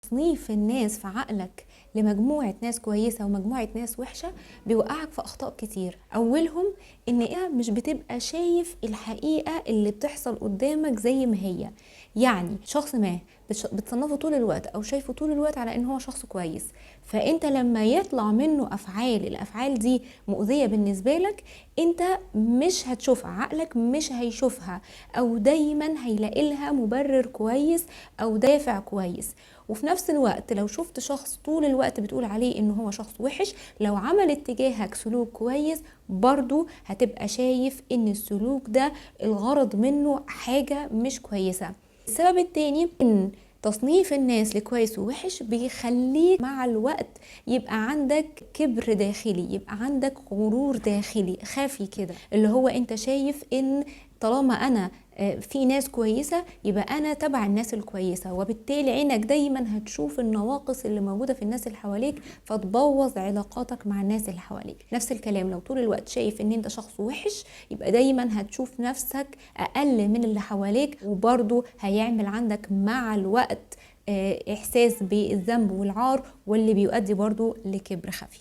تصنيف الناس في عقلك لمجموعة ناس كويسة ومجموعة ناس وحشة بيوقعك في أخطاء كتير. أولهم إن إيه، مش بتبقى شايف الحقيقة اللي بتحصل قدامك زي ما هي. يعني شخص ما بتصنفه طول الوقت أو شايفه طول الوقت على إن هو شخص كويس، فأنت لما يطلع منه أفعال، الأفعال دي مؤذية بالنسبة لك، أنت مش هتشوفها، عقلك مش هيشوفها، أو دايما هيلاقي لها مبرر كويس أو دافع كويس. وفي نفس الوقت لو شفت شخص طول الوقت بتقول عليه إن هو شخص وحش، لو عمل اتجاهك سلوك كويس برضو هتبقى شايف إن السلوك ده الغرض منه حاجة مش كويسة. السبب التاني إن تصنيف الناس لكويس ووحش بيخليك مع الوقت يبقى عندك كبر داخلي، يبقى عندك غرور داخلي خافي كده، اللي هو انت شايف ان طالما انا في ناس كويسة يبقى انا تبع الناس الكويسة، وبالتالي عينك دايما هتشوف النواقص اللي موجودة في الناس اللي حواليك، فتبوظ علاقاتك مع الناس اللي حواليك. نفس الكلام لو طول الوقت شايف ان انت شخص وحش يبقى دايما هتشوف نفسك اقل من اللي حواليك، وبرضو هيعمل عندك مع الوقت احساس بالذنب والعار، واللي بيؤدي برضو لكبر خفي.